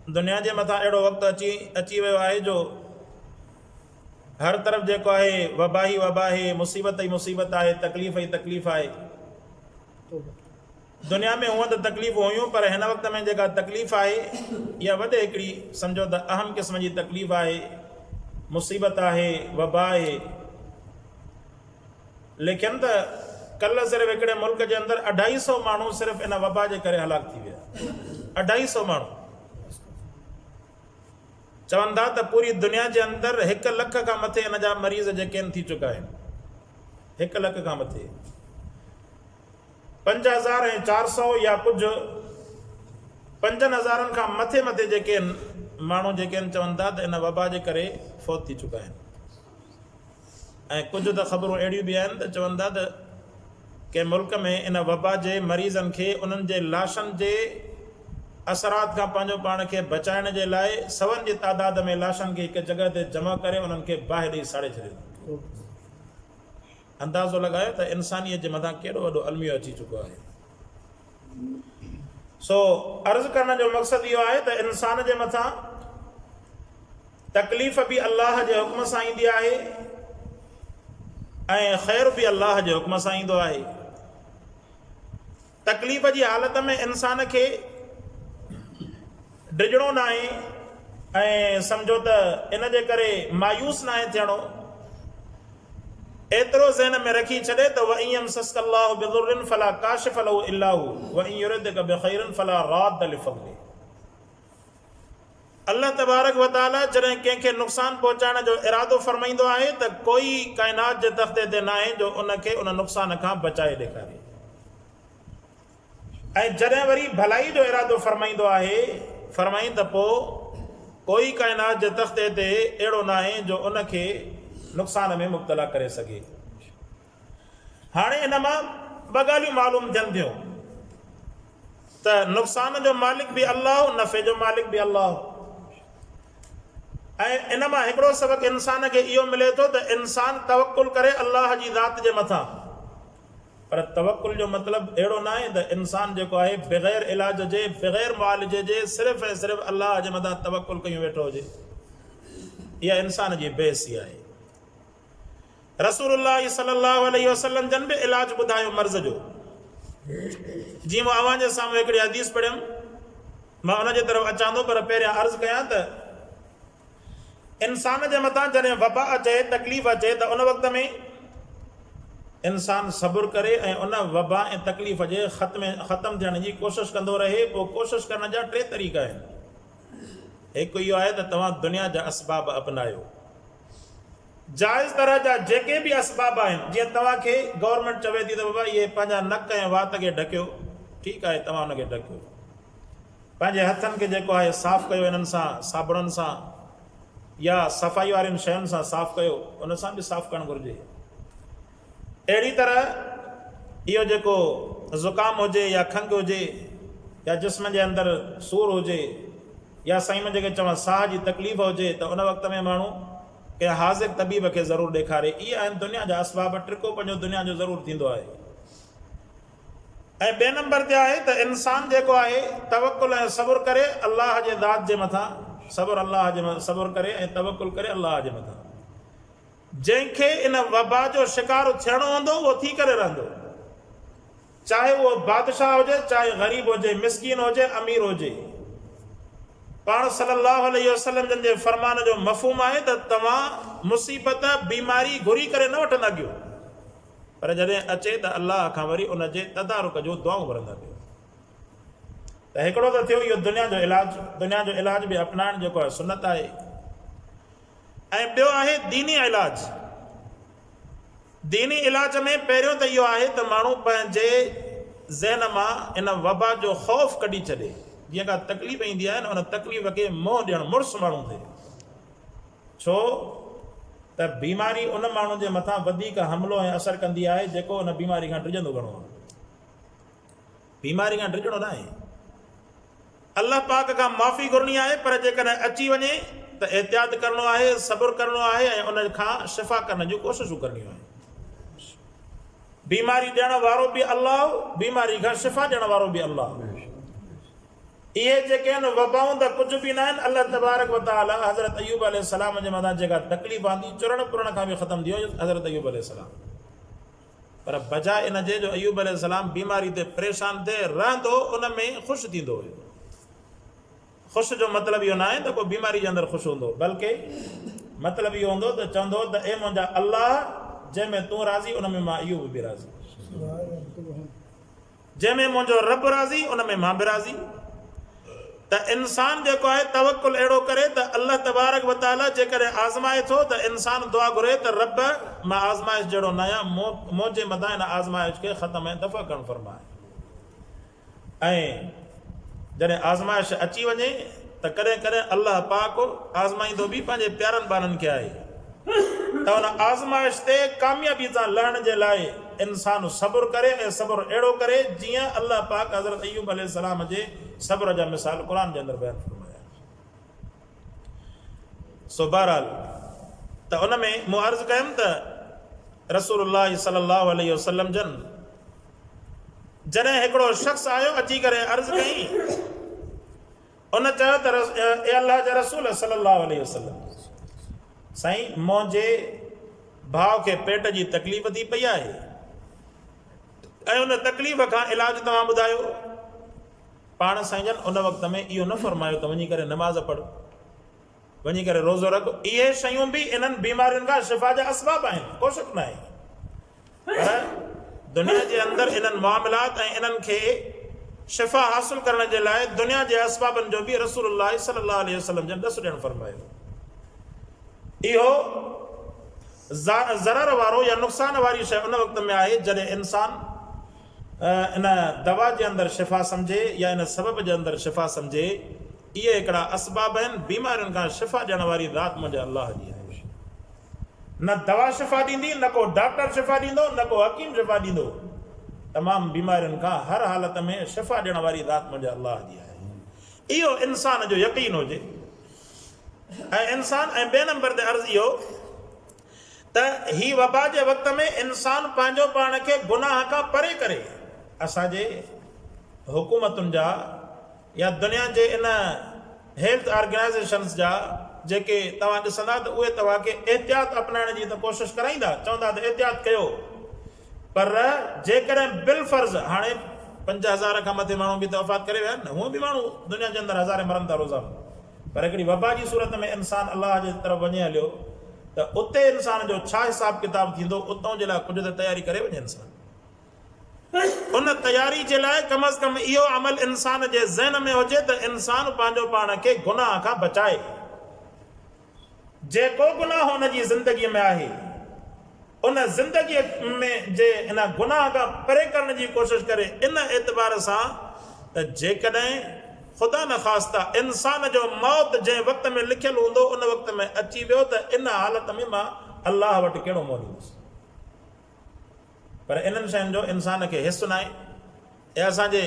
دنيا جي مٿان اهڙو وقت اچي اچي ويو آهي جو هر طرف جيڪو آهي وبا ئي وبا آهي، مصيبت ئي مصيبت آهي، تڪليف ئي تڪليف آهي. دنيا ۾ هونئن ته تڪليفون هيون پر هن وقت ۾ جيڪا تڪليف آهي اها وڏي هڪڙي سمجهو ته اهم قسم جي تڪليف آهي، مصيبت آهي، وبا آهي. لکين ته ڪلهه صرف هڪڙي ملڪ جي اندر اڍائي سئو ماڻهو صرف ان وبا جي ڪري هلاڪ ٿي ويا. اڍائي سئو ماڻهو. چون ٿا ته پوري دنيا جي اندر هڪ لک کان مٿي ان جا مريض جيڪي آهن ٿي چڪا آهن. هڪ لک کان مٿي. 5400 يا ڪجهه پنجن هزارن کان مٿي مٿي جيڪي آهن ماڻهو جيڪي آهن چون ٿا ته ان وبا جي ڪري فوت ٿي چڪا آهن. ۽ ڪجهه ته خبرون اهڙيون به آهن ته چون ٿا ته ڪنهن ملڪ ۾ ان وبا جي مريضن کي انهن جي لاشن جي اثرات کان پنهنجو پاڻ کي بچائڻ جي لاء سون جي تعداد ۾ لاشن کي هڪ جڳهه تي جمع ڪري انهن کي باهه ڏئي ساڙي ڇڏيو اٿن. اندازو لڳايو ته انسانيت جي مٿان ڪيڏو وڏو الميو اچي چڪو آهي. سو عرض ڪرڻ جو مقصد اهو آهي ته انسان جي مٿان تڪليف به الله جي حڪم سان ايندي آهي ۽ خير به الله جي حڪم سان ايندو آهي. تڪليف جي حالت ۾ انسان کي ڊڄڻو ناهي ۽ سمجهو ته ان جي ڪري مايوس ناهي ٿيڻو. ايترو ذهن ۾ رکي ڇڏي ته وَإِن يَمْسَسْكَ اللَّهُ بِضُرٍّ فَلَا كَاشِفَ لَهُ إِلَّا هُوَ وَإِن يُرِدْكَ بِخَيْرٍ فَلَا رَادَّ لِفَضْلِهِ. الله تبارڪ و تعاليٰ جڏهن ڪنهن کي نقصان پهچائڻ جو ارادو فرمائيندو آهي ته ڪوئي ڪائنات جي تختي تي ناهي جو ان کي ان نقصان کان بچائي ڏيکاري ۽ جڏهن وري ڀلائي جو ارادو فرمائيندو آهي فرمائين ته پوء ڪوئي ڪائنات جي تختي تي اهڙو ناهي جو ان کي نقصان ۾ مبتلا ڪري سگهي. هاڻي ان مان ٻه ڳالهيون معلوم ٿين ٿيون ته نقصان جو مالڪ به الله نفعي جو مالڪ به الله ۽ ان مان هڪڙو سبق انسان کي اهو ملي ٿو ته انسان توڪل ڪري الله جي ذات جي مٿان پر توڪل جو مطلب اهڙو ناهي ته انسان جيڪو آهي بغير علاج جي بغير معالجي جي صرف ۽ صرف الله جي مٿان توڪل ڪيون ويٺو هجي. اها انسان جي بي حسي آهي. رسول الله صلي الله عليه وسلم جن به علاج ٻڌايو مرض جو. جيئن مان اوهان جي سامهون هڪڙي حديث پڙهيم، مان ان جي طرف اچان ٿو پر پهريان عرض ڪيان ته انسان جي مٿان جڏهن وبا اچي، تڪليف اچي ته ان وقت ۾ انسان صبر ڪري ۽ ان وبا ۽ تڪليف جي ختم ختم ٿيڻ جي ڪوشش ڪندو رهي. پوء ڪوشش ڪرڻ جا ٽي طريقا آهن. هڪ اهو آهي ته توهان دنيا جا اسباب اپنايو. جائز طرح جا جيڪي به اسباب آهن، جيئن توهان کي گورنمينٽ چوي ٿي ته بابا اهي پنهنجا نڪ ۽ وات کي ڍڪيو، ٺيڪ آهي توهان ان کي ڍڪيو. پنهنجي هٿن کي جيڪو آهي صاف ڪيو انهن سان صابڻن سان يا صفائي وارين شين سان صاف ڪيو، ان سان به صاف ڪرڻ گهرجي. اهڙي طرح اهو جيڪو زڪام هجي يا کنگهه هجي يا جسم جي اندر سور هجي يا سائين مان جيڪي چوان ساهه جي تڪليف هجي ته ان وقت ۾ ماڻهو ڪنهن حاذق طبيب کي ضرور ڏيکاري. اهي آهن دنيا جا اسباب، ٽڪو پنجو دنيا جو ضرور ٿيندو آهي. ۽ ٻئي نمبر تي آهي ته انسان جيڪو آهي توڪل ۽ صبر ڪري الله جي ذات جي مٿان صبر الله جي صبر ڪري ۽ توڪل ڪري الله جي مٿان. جنهن کي ان وبا جو شڪار ٿيڻو هوندو اهو ٿي ڪري رهندو. چاهي اهو بادشاهه هجي، چاهي غريب هجي، مسڪين هجي، امير هجي. پاڻ صلي الله عليه وسلم جن جي فرمان جو مفهوم آهي ته توهان مصيبت، بيماري، گهري ڪري نه وٺندا ڪيو، پر جڏهن اچي ته الله کان وري ان جي تدارڪ جون دعائون گهرندا ڪيو. ته هڪڙو ته ٿيو اهو دنيا جو علاج، دنيا جو علاج به اپنائڻ جيڪو آهي سنت آهي ۽ ٻيو آهي ديني علاج. ديني علاج ۾ پهريون ته اهو آهي ته ماڻهو پنهنجي ذهن مان ان وبا جو خوف ڪڍي ڇڏي. جيئن ڪا تڪليف ايندي آهي نه ان تڪليف کي منهن ڏيڻ مڙس ماڻهو ٿئي. ڇو ته بيماري ان ماڻهو جي مٿان وڌيڪ حملو ۽ اثر ڪندي آهي جيڪو ان بيماري کان ڊڄندو گهڻو آهي. بيماري کان ڊڄڻو ناهي. الله پاڪ کان معافي گهرڻي آهي پر جيڪڏهن اچي وڃي ته احتياط ڪرڻو آهي، صبر ڪرڻو آهي ۽ ان کان شفا ڪرڻ جون ڪوششون ڪرڻيون آهن. بيماري ڏيڻ وارو به الله، بيماري کان شفا ڏيڻ وارو به الله. اهي جيڪي آهن وبائون ته ڪجهه به ناهن، الله تبارڪ و تعاليٰ حضرت ايوب عليه السلام جي مٿان جيڪا تڪليف آندي چرڻ پرڻ کان به ختم ٿي ويو حضرت ايوب عليه السلام. پر بجاء ان جي جو ايوب عليه السلام بيماري تي پريشان ٿئي رهندو ان ۾ خوش ٿيندو هيو. خوش جو مطلب اهو ناهي ته ڪو بيماري جي اندر خوش هوندو بلڪه مطلب اهو هوندو ته چوندو هو ته اي منهنجا الله جنهن ۾ تون راضي ان ۾ مان ايوب به راضي. جنهن ۾ منهنجو رب راضي ان ۾ مان به راضي. ته انسان جيڪو آهي توڪل اهڙو ڪري ته الله تبارڪ و تعالي جيڪڏهن آزمائي ٿو ته انسان دعا گهري ته رب مان آزمائش جهڙو ناهيان منهنجي مٿان هن آزمائش کي ختم ۽ دفع ڪرڻ فرماء. ۽ جڏهن آزمائش اچي وڃي ته ڪڏهن ڪڏهن الله پاڪ آزمائيندو به پنهنجي پيارن ٻانهن کي آهي ته ان آزمائش تي ڪاميابي سان لهڻ جي لاء انسان صبر ڪري ۽ صبر اهڙو ڪري جيئن الله پاڪ حضرت ايوب عليه السلام جي صبر جا مثال قرآن جي اندر بيان فرمايا آهن. سو بهرحال ته ان ۾ مون عرض ڪيم ته رسول الله صلي الله عليه وسلم جن جڏهن هڪڙو شخص آيو اچي ڪري عرض ڪيائين ان چيو ته اي الله جا رسول صلي الله عليه وسلم سائين منهنجي ڀاء کي پيٽ جي تڪليف ٿي پئي آهي ۽ ان تڪليف کان علاج توهان ٻڌايو. پاڻ سائين جن ان وقت ۾ اهو نه فرمايو ته وڃي ڪري نماز پڙهه، وڃي ڪري روزو رک، اهي شيون به انهن بيمارين کان شفا جا اسباب آهن، ڪو شڪ ناهي. پر دنيا جي اندر انهن معاملات ۽ انهن کي شفا حاصل ڪرڻ جي لاء دنيا جي اسبابن جو به رسول الله صلي الله عليه وسلم جن ڏس ڏيڻ فرمايو. اهو ضرر وارو يا نقصان واري شيء ان وقت ۾ آهي جڏهن انسان ان دوا جي اندر شفا سمجهي يا ان سبب جي اندر شفا سمجهي. اهي هڪڙا اسباب آهن بيمارين کان شفا ڏيڻ واري ذات منهنجي الله جي آهي. نه دوا شفا ڏيندي، نه ڪو ڊاڪٽر شفا ڏيندو، نه ڪو حڪيم شفا ڏيندو. تمام بيمارين کان هر حالت ۾ شفا ڏيڻ واري ذات منهنجي الله جي آهي. اهو انسان جو يقين هجي ۽ انسان ۽ ٻئي نمبر تي عرض اهو ته هي وبا جي وقت ۾ انسان پنهنجو پاڻ کي گناهه کان پري ڪري. اسان جي حڪومتن جا يا دنيا جي ان هيلٿ آرگنائيزيشنز جا جيڪي توهان ڏسندا ته اهي توهان کي احتياط اپنائڻ جي ته ڪوشش ڪرائيندا، چوندا ته احتياط ڪيو پر جيڪڏهن بالفرض هاڻي 5000 کان مٿي ماڻهو به ته وفات ڪري ويا آهن نه، هونء به ماڻهو دنيا جي اندر هزارين مرن ٿا روزانو، پر هڪڙي وبا جي صورت ۾ انسان الله جي طرف وڃي هليو ته اتي انسان جو ڇا حساب ڪتاب ٿيندو، اتئون جي لاء ڪجهه ته تياري ڪري وڃي انسان. ان تياري جي لاء ڪم از ڪم اهو عمل انسان جي ذهن ۾ هجي ته انسان پنهنجو پاڻ کي گناهه کان بچائي. جيڪو گناهه ان جي زندگيء ۾ آهي، ان زندگيء ۾ جي ان گناهه کان پري ڪرڻ جي ڪوشش ڪري ان اعتبار سان ته جيڪڏهن خدا نخواسته انسان جو موت جنهن وقت ۾ لکيل هوندو ان وقت ۾ اچي ويو ته ان حالت ۾ مان الله وٽ ڪهڙو منهن ڏيندس. پر انهن شين جو انسان کي حس ناهي ۽ اسان جي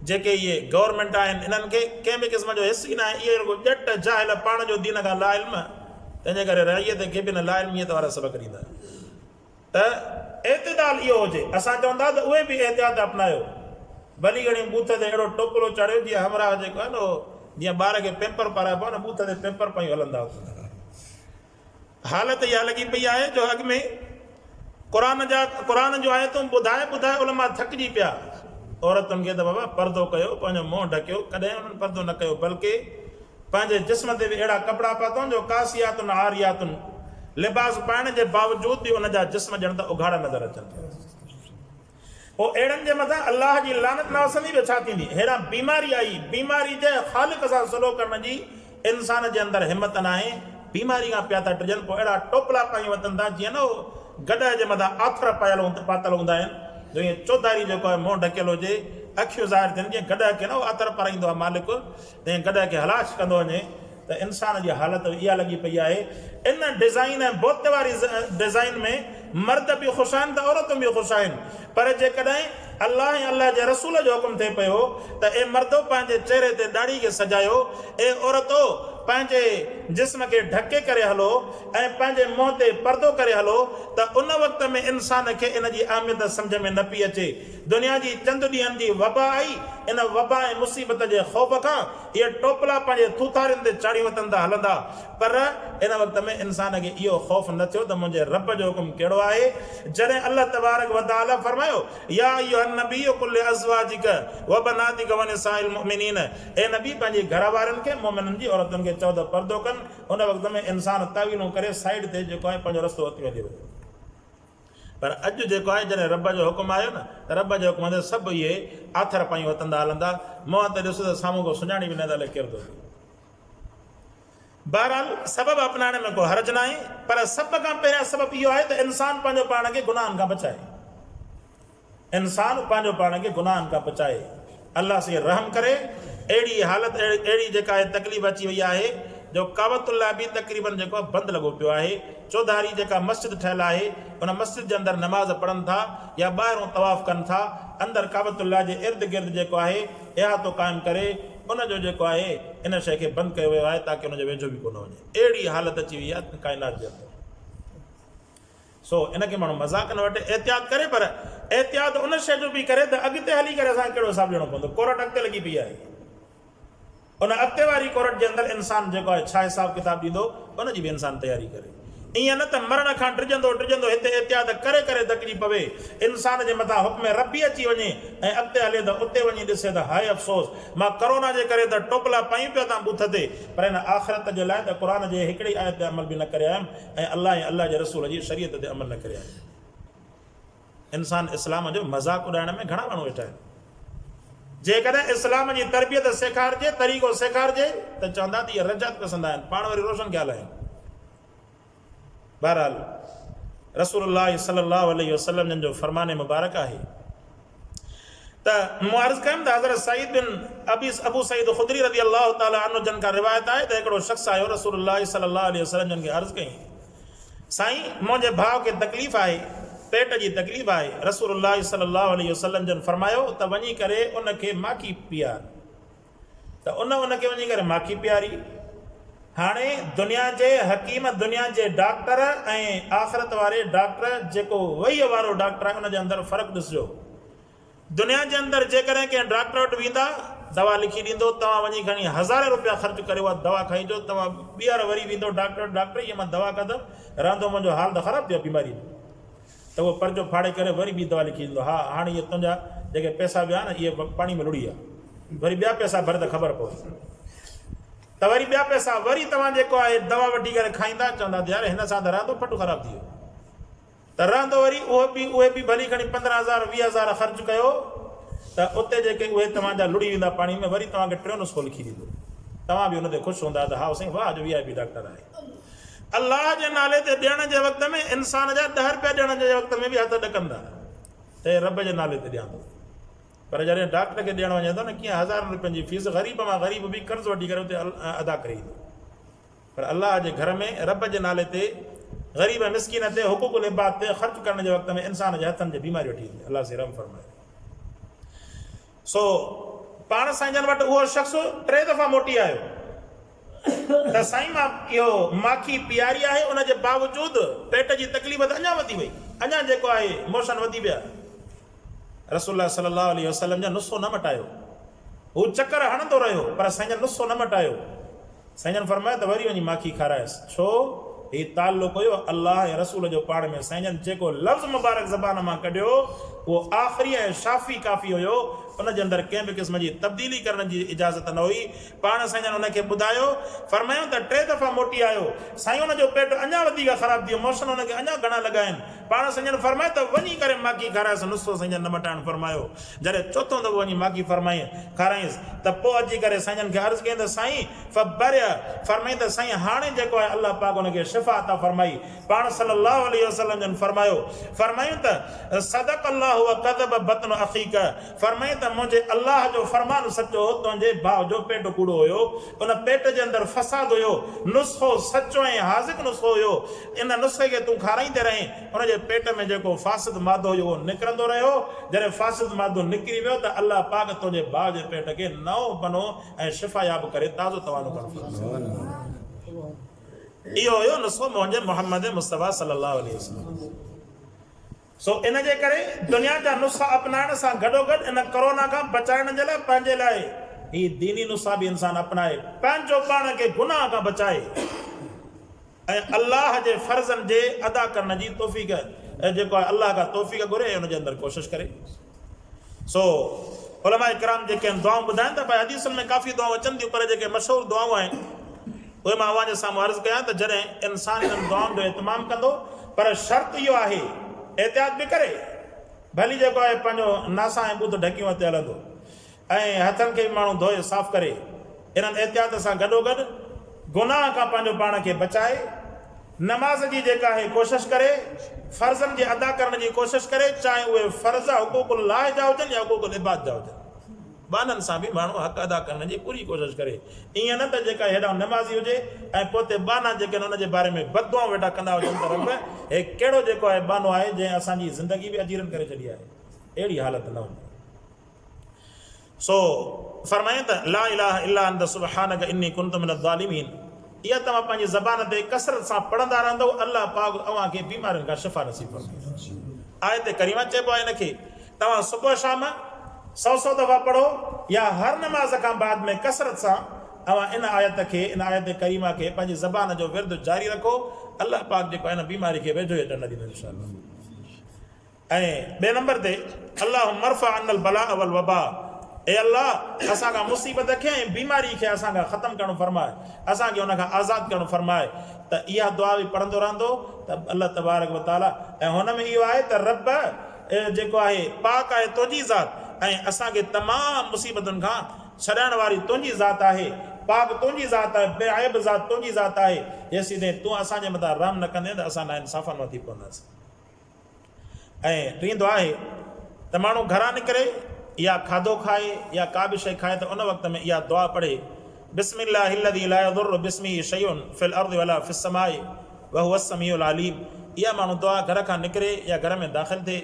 جيڪي اهي گورنمينٽ آهن انهن کي ڪنهن به قسم جو حس ئي ناهي. اهي رڳو ڄٽ جاهل پاڻ جو دين کان لا علم، تنهن جي ڪري رعيت کي به ان لا علميت وارا سبق ڏيندا. ته اعتدال اهو هجي. اسان چون ٿا ته اهي به احتياط اپنايو. ڀلي گهڻي ٻوٿ تي اهڙو ٽوپلو چاڙهيو جيئن همراهه جيڪو آهي نه اهو جيئن ٻار کي پيمپر پارائبو آهي نه ٻوٿ تي پيمپر پايون هلندا هئا. حالت اها لڳي پئي آهي جو اڳ ۾ قرآن جا قرآن جون آيتون ٻڌائي ٻڌائي علماء ٿڪجي پيا. عورتن کي ته بابا پردو ڪيو، پنهنجو منهن ڍڪيو، ڪڏهن انهن پردو نه ڪيو بلڪه پنهنجي جسم تي به اهڙا ڪپڙا پاتائون جو ڪاسيات عاريات لباس پائڻ جي باوجود به ان جا جسم ڄڻ ته اگهاڙا نظر اچن پيا. پوء اهڙن جي مٿان الله جي لعنت نه وسندي ٻيو ڇا ٿيندي؟ هيڏانهن بيماري آئي، بيماري جي خالق سان صلح ڪرڻ جي انسان جي اندر همت ناهي، بيماري کان پيا ٿا ڊڄن، پوء اهڙا ٽوپلا پائي وتن ٿا جيئن نه هو گڏهه جي مٿان آٿر پايل پاتل هوندا آهن، جو ائين چوڌاري جيڪو آهي منهن ڍڪيل هجي، اکيون ظاهر ٿين، جيئن گڏهه کي نه هو آٿر پارائيندو آهي مالڪ، تيئن گڏهه کي هلاش ڪندو وڃي. ته انسان جي حالت به اها لڳي پئي آهي. ان ڊزائين ۽ بوت واري ڊزائين ۾ مرد به خوش آهن ته عورتون به خوش آهن. پر جيڪڏهن الله ۽ الله جي رسول جو حڪم ٿئي پيو ته اي مردو پنهنجي چهري تي ڏاڙهي کي سجايو، اي عورتو پنهنجي جسم کي ڍڪي ڪري هلو ۽ پنهنجي منهن تي پردو ڪري هلو ته ان وقت ۾ انسان کي ان جي اهميت سمجهه ۾ نه پئي اچي. دنيا جي چند ڏينهن جي وبا آئي، ان وبا ۽ مصيبت جي خوف کان اهي ٽوپلا پنهنجي ٿوٿارين تي چاڙهي وتن ٿا هلندا پر ان وقت ۾ انسان کي اهو خوف نه ٿيو ته منهنجي رب جو حڪم ڪهڙو آهي؟ جڏهن الله تبارڪ وتعاليٰ فرمايو، يا ايها النبي قل لازواجک وبناتک ونساء المؤمنين اي نبي پنهنجي گهر وارين کي مؤمنن جي عورتن کي چئو ته پردو ڪن، ان وقت ۾ انسان تاويلون ڪري سائيڊ تي جيڪو آهي پنهنجو رستو اٿي هلي ويو. پر اڄ جيڪو آهي جڏهن رب جو حڪم آيو نه ته رب جي حڪم تي سڀ اهي آٿر پايون وتندا هلندا، منهن تي ڏس ته سامهون ڪو سڃاڻي به نه ته الائي ڪير ٿو اچي. بهرحال سبب اپنائڻ ۾ ڪو حرج ناهي پر سڀ کان پهريان سبب اهو آهي ته انسان پنهنجو پاڻ کي گناهن کان بچائي. انسان پنهنجو پاڻ کي گناهن کان بچائي. الله سائين رحم ڪري اهڙي حالت اهڙي جيڪا آهي تڪليف اچي وئي آهي جو ڪعبة الله به تقريبن جيڪو آهي بند لڳو پيو آهي چوڌاري جيڪا مسجد ٺهيل آهي ان مسجد جي اندر نماز پڙهن ٿا يا ٻاهرون طواف ڪن ٿا اندر ڪعبة الله جي ارد گرد جيڪو آهي احاطو قائم ڪري ان جو جيڪو آهي ان شيء کي بند ڪيو ويو آهي تاڪه ان جي ويجهو به ڪونه وڃي اهڙي حالت اچي وئي آهي ڪائنات جي اندر. سو ان کي ماڻهو مذاق نه وٺي، احتياط ڪري پر احتياط ان شيء جو به ڪري ته اڳتي هلي ڪري اسان کي ڪهڙو حساب ڏيڻو پوندو. ڪورٽ اڳتي لڳي پئي آهي. ان اڳتي واري ڪورٽ جي اندر انسان جيڪو آهي ڇا حساب ڪتاب ڏيندو ان جي به انسان تياري ڪري. ائين نه ته مرڻ کان ڊڄندو ڊڄندو هتي احتياط ڪري ڪري ٿڪجي پوي، انسان جي مٿان حڪم ربي اچي وڃي ۽ اڳتي هلي ته اتي وڃي ڏسي ته هاء افسوس مان ڪرونا جي ڪري ته ٽوپلا پايون پيو تان ٻوٿ تي پر هن آخرت جي لاء ته قرآن جي هڪڙي آيت تي عمل به نه ڪري آيم ۽ الله ۽ الله جي رسول جي شريعت تي عمل نه ڪري آيم. انسان اسلام جو مذاق اڏائڻ ۾ گهڻا ماڻهو ويٺا آهن. جيڪڏهن اسلام جي تربيت سيکارجي، طريقو سيکارجي ته چوندا ته اهي رجعت پسند آهن، پاڻ وري روشن خيال آهن. بهرحال رسول الله صلي الله عليه وسلم جن جو فرمان مبارڪ آهي ته مون عرض ڪيم ته حضرت سعيد بن ابي ابو سعيد خدري رضي الله تعالٰي عنه جن کان روايت آهي ته هڪڙو شخص آيو رسول الله صلي الله عليه وسلم جن کي عرض ڪيائين سائين منهنجي ڀاء کي تڪليف آهي پيٽ جي تڪليف آهي رسول الله صلي الله عليه وسلم جن فرمايو ته وڃي ڪري ان کي ماکي پيار ته ان ان کي وڃي ڪري ماکي پياري. هاڻي دنيا جي حڪيم، دنيا جي ڊاڪٽر ۽ آخرت واري ڊاڪٽر جيڪو وحي وارو ڊاڪٽر آهي ان جي اندر فرق ڏسجو. دنيا جي اندر جيڪڏهن ڪنهن ڊاڪٽر وٽ ويندا دوا لکي ڏيندو توهان وڃي کڻي هزارين روپيا خرچ ڪري اها دوا کائي اچو توهان ٻيهر وري ويندو ڊاڪٽر وٽ ڊاڪٽر هيء مان دوا کاڌم رهندو منهنجو حال ته خراب ٿي ويو آهي بيماري جو. ته اهو پرچو ڦاڙي ڪري وري ٻي دوا لکي ڏيندو، ها هاڻي اهي تنهنجا جيڪي پئسا ويا نه اهي پاڻي ۾ لڙهي ويا، وري ٻيا پئسا ڀر ته خبر پوي. ته وري ٻيا پئسا وري توهان جيڪو آهي دوا وٺي ڪري کائيندا، چوندا ته يار هن سان ته رهندو ڦٽ خراب ٿي ويو. ته رهندو وري اهو به اهي به ڀلي کڻي 15 هزار 20 هزار خرچ ڪيو ته اتي جيڪي اهي توهان جا لڙهي ويندا پاڻي ۾ وري توهان کي ٽيون نسخو لکي ڏيندو. توهان به ان تي خوش هوندا ته هائو سائين واهه جو وي آء پي ڊاڪٽر آهي. الله جي نالي تي ڏيڻ جي وقت ۾ انسان جا ڏهه رپيا ڏيڻ جي وقت ۾ به هٿ ڏڪندا ته رب جي نالي تي ڏيان ٿو پر جڏهن ڊاڪٽر کي ڏيڻ وڃي ٿو نه ڪيئن هزارن رپين جي فيس غريب مان غريب به قرض وٺي ڪري اتي ادا ڪري ايندو پر الله جي گهر ۾ رب جي نالي تي غريب ۽ مسڪين تي حقوق العباد تي خرچ ڪرڻ جي وقت ۾ انسان جي هٿن جي بيماري وٺي ايندي الله سي رحم فرمائي سو پاڻ سائين جن وٽ اهو شخص ٽي دفعا موٽي آيو ته سائين مان اهو ماکي پياري آهي ان جي باوجود پيٽ جي تڪليف ته اڃا وڌي وئي اڃا جيڪو آهي موشن وڌي ويا رسول الله صلي الله عليه وسلم جن نسخو نه مٽايو هو چڪر هڻندو رهيو پر سائين جن نسخو نه مٽايو سائين جن فرمايو ته وري وڃي ماکي کارائيس. ڇو؟ هي تعلق هيو الله ۽ رسول جو پاڻ ۾. سائين جن جيڪو لفظ مبارڪ زبان مان ڪڍيو اهو آخري ۽ شافي ڪافي هيو. ان جي اندر ڪنهن به قسم جي تبديلي ڪرڻ جي اجازت نه هئي. پاڻ سائين جن ان کي ٻڌايو. فرمايائون ته ٽي دفعا موٽي آيو. سائين ان جو پيٽ اڃا وڌيڪ خراب ٿي ويو. موشن ان کي اڃا گهڻا لڳا آهن. پاڻ سائين جن فرمايو ته وڃي ڪري ماکي کارائيس. نسخو سائين جن نه مٽائڻ فرمايو. جڏهن چوٿون دفعو وڃي ماکي فرمائين کارائينس ته پوء اچي ڪري سائين جن کي عرض ڪيائين ته سائين! فبرئ، فرمائين ته سائين هاڻي جيڪو آهي الله پاڪ ان کي شفا عطا فرمائي. پاڻ صلّي الله عليه وسلّم جن فرمايو، فرمايون ته، صدق الله الله وڪذب بطن اخيڪ فرمائين ته منهنجي الله جو فرمان سچو هو، تنهنجي ڀاء جو پيٽ ڪوڙو هيو، ان پيٽ جي اندر فساد هيو، نسخو سچو ۽ حاذق نسخو هيو، ان نسخي کي تون کارائيندي رهين، ان جي پيٽ ۾ جيڪو فاسد مادو هيو اهو نڪرندو رهيو، جڏهن فاسد مادو نڪري ويو ته الله پاڪ تنهنجي ڀاء جي پيٽ کي نئون بنو ۽ شفاياب ڪري تازو توانو ڪرڻ فرمايو. اهو هيو نسخو منهنجي محمد مصطفيٰ صلي الله عليه وسلم. سو ان جي ڪري دنيا جا نسخا اپنائڻ سان گڏوگڏ ان ڪورونا کان بچائڻ جي لاء پنهنجي لاء هي ديني نسخا به انسان اپنائي پنهنجو پاڻ کي گناهه کان بچائي ۽ الله جي فرضن جي ادا ڪرڻ جي توفيق جيڪو آهي الله کان توفيق گهري ۽ ان جي اندر ڪوشش ڪري. سو علماء ڪرام جيڪي آهن دعائون ٻڌائن ٿا پر حديثن ۾ ڪافي دعائون اچن ٿيون پر جيڪي مشهور دعائون آهن اهي مان اوهان جي سامهون عرض ڪيان ته جڏهن انسان انهن دعائن جو اهتمام ڪندو پر شرط اهو آهي احتياط به ڪري ڀلي جيڪو آهي پنهنجو ناسا ۽ ٻوٿ ڍڪيون هتي هلندو ۽ هٿن کي به ماڻهو ڌوئي صاف ڪري انهن احتياط سان گڏوگڏ گناهه کان پنهنجو پاڻ کي بچائي، نماز جي جيڪا آهي ڪوشش ڪري، فرضن جي ادا ڪرڻ جي ڪوشش ڪري، چاهي اهي فرض حقوق الله جا هجن يا حقوق العباد جا هجن. ٻانهن سان به ماڻهو حق ادا ڪرڻ جي پوري ڪوشش ڪري. ائين نه ته جيڪا هيڏانهن نمازي هجي ۽ پوئتي ٻانها جيڪي آهن ان جي باري ۾ بد دعائون ويٺا ڪندا هجن ته رب هي ڪهڙو جيڪو آهي ٻانهو آهي جنهن اسان جي زندگي به اجيرن ڪري ڇڏي آهي. اهڙي حالت نه هجي. سو فرمايائين ته لا اله الا انت سبحانک اني ڪنت من الظالمين اها توهان پنهنجي زبان تي ڪثرت سان پڙهندا رهندؤ الله پاڪ اوهان کي بيمارين کان شفا نصيب فرمائيندو. آيت ڪريمه چئبو آهي ان کي توهان صبح شام سو سو دفعا پڙهو يا هر نماز کان بعد ۾ ڪثرت سان اوهان ان آيت کي ان آيت ڪريمه کي پنهنجي زبان جو ورد جاري رکو الله پاڪ جيڪو آهي ان بيماري کي ويجهو ئي اچڻ نه ڏيندو انشاء الله. ۽ ٻئي نمبر تي اللهم ارفع عنا البلاء والوباء اي الله اسان کان مصيبت کي ۽ بيماري کي اسان کان ختم ڪرڻ فرماء اسان کي ان کان آزاد ڪرڻ فرماء ته اها دعا به پڙهندو رهندو ته الله تبارڪ وتعالي ۽ هن ۾ اهو آهي ته رب جيڪو آهي پاڪ آهي تنهنجي ذات ۽ اسان کي تمام مصيبتن کان ڇڏائڻ واري تنهنجي ذات آهي پاڪ تنهنجي ذات آهي بي عيب ذات تنهنجي ذات آهي جيسين تون اسان جي مٿان رحم نه ڪندين ته اسان ناانصافن مان ٿي پونداسين. ۽ ٽين دعا آهي ته ماڻهو گهران نڪري يا کاڌو کائي يا ڪا به شيء کائي ته ان وقت ۾ اها دعا پڙهي، بسم الله الذي لا يضر باسمه شيء في الارض ولا في السماء وهو السميع العليم اها ماڻهو دعا گهر کان نڪري يا گهر ۾ داخل ٿئي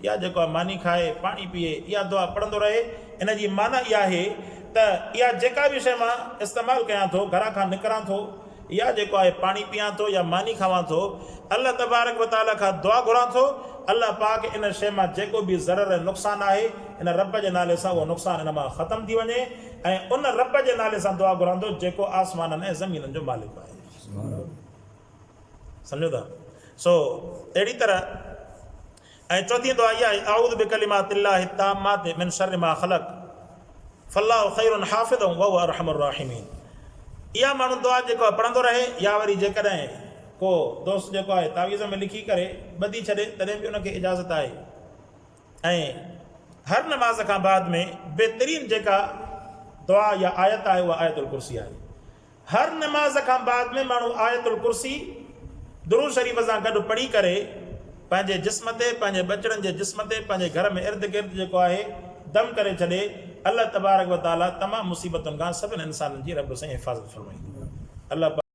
يا جيڪو آهي ماني کائي پاڻي پيئي اها دعا پڙهندو رهي ان جي معنيٰ اها آهي ته اها جيڪا به شيء مان استعمال ڪيان ٿو گهران کان نڪران ٿو يا جيڪو آء پاڻي پيان ٿو يا ماني کاوان ٿو، الله تبارڪ و تعاليٰ کان دعا گهران ٿو، الله پاڪ ان شيء مان جيڪو به ضرر ۽ نقصان آهي، ان رب جي نالي سان اهو نقصان ان مان ختم ٿي وڃي ۽ ان رب جي نالي سان دعا گهران ٿو جيڪو آسمانن ۽ زمينن جو مالڪ آهي. سمجهو ٿا؟ سو اهڙي طرح ۽ چوٿين دعا اها آهي، اعوذ بڪلمات الله التامات من شر ما خلق فالله خير حافظا وهو ارحم الراحمين اها ماڻهو دعا جيڪو آهي پڙهندو رهي يا وري جيڪڏهن ڪو دوست جيڪو آهي تعويذ ۾ لکي ڪري ٻڌي ڇڏي تڏهن به ان کي اجازت آهي ۽ هر نماز کان بعد ۾ بهترين جيڪا دعا يا آيت آهي اها آيت الڪرسي آهي هر نماز کان بعد ۾ ماڻهو آيت الڪرسي درود شريف سان گڏ پڙهي ڪري پنهنجي جسم تي، پنهنجي ٻچڙن جي جسم تي، پنهنجي گهر ۾ ارد گرد جيڪو آهي دم ڪري ڇڏي، الله تبارڪ و تعالي تمام مصيبتن کان سڀن انسانن جي رب سائين حفاظت فرمائيندو. الله پاڪ.